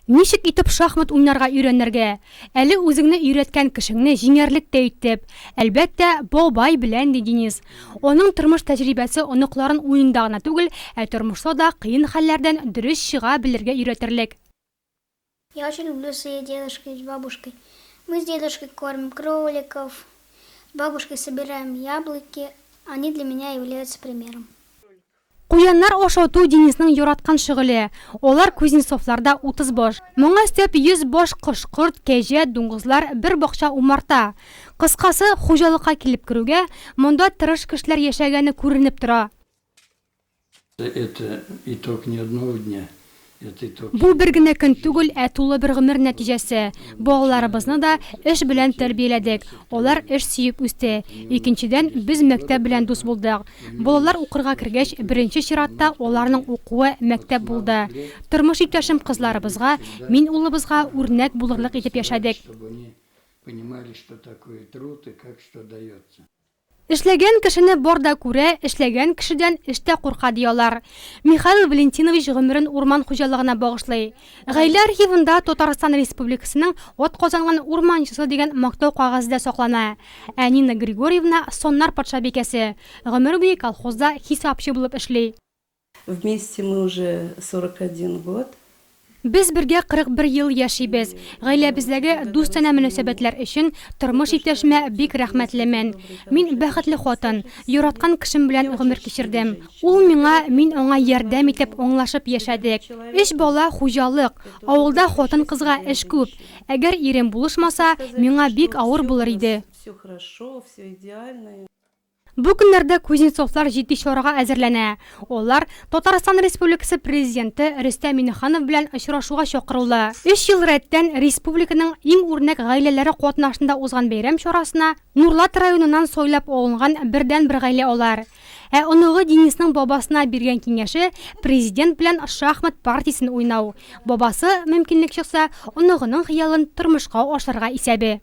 Ничек итеп шахмат уйнарга өйрәнергә? Әле үзеңне өйрәткән кешеңне җиңәрлек тә итеп. Әлбәттә, бабай белән, ди Денис. Аның тормыш тәҗрибәсе оныкларын уенда гына түгел, ә тормышта да кыен хәлләрдән дөрес чыга белергә өйрәтерлек. Я очень люблю своих дедушку и бабушкой. Мы с дедушкой кормим кроликов, с бабушкой собираем яблоки. Они для меня являются примером. Куяннар ашату Денисның яраткан шөгыле. Алар Кузнецовларда 30 баш. Моңа өстәп 100 баш кош-корт, кәҗә, дуңгызлар, бер бакча умарта. Кыскасы, хуҗалыкка килеп керүгә, монда тырыш кешеләр яшәгәне күренеп тора. Это итог не одного дня, это итог. Бу бер генә көн түгел, ә тулы бер гомер нәтиҗәсе. Балаларыбызны да эш белән тәрбияләдек, алар эш сөеп үсте. Икенчедән, без мәктәп белән дус булдык. Балалар укырга кергәч, беренче чиратта аларның укуы мәктәп булды. Тормыш иптәшем кызларыбызга, мин улыбызга үрнәк булырлык итеп яшәдек. Эшләгән кешене бар да күрә, эшләгән кешедән эш тә курка, ди алар. Михаил Валентинович гомерен урман хуҗалыгына багышлый. Гаилә архивында Татарстан Республикасының атказанган урманчысы дигән мактау кәгазе дә саклана. Ә Нина Григорьевна, саннар патшабикәсе, гомер буе колхозда хисапчы булып эшли. Вместе мы уже 41 год. Без бергә 41 ел яшибез. Гаиләбездәге дустанә мөнәсәбәтләр өчен тормыш иптәшемә бик рәхмәтлемен. Мин бәхетле хатын, яраткан кешем белән гомер кичердем. Ул миңа, мин аңа ярдәм итеп, аңлашып яшәдек. Өч бала, хуҗалык. Авылда хатын-кызга эш күп. Әгәр ирем булышмаса, миңа бик авыр булыр иде. Все хорошо, все идеально. Бу көннәрдә Кузнецовлар җитди чарага әзерләнә. Алар Татарстан Республикасы Президенты Рөстәм Миңнеханов белән очрашуга чакырулы. Өч ел рәттән республиканың иң үрнәк гаиләләре катнашында узган бәйрәм чарасына Нурлат районыннан сайлап алынган бердәнбер гаилә алар. Ә оныгы Денисның бабасына биргән киңәше, Президент белән шахмат партиясен уйнау. Бабасы, мөмкинлек чыкса, оныгының хыялын тормышка ашырырга исәбе.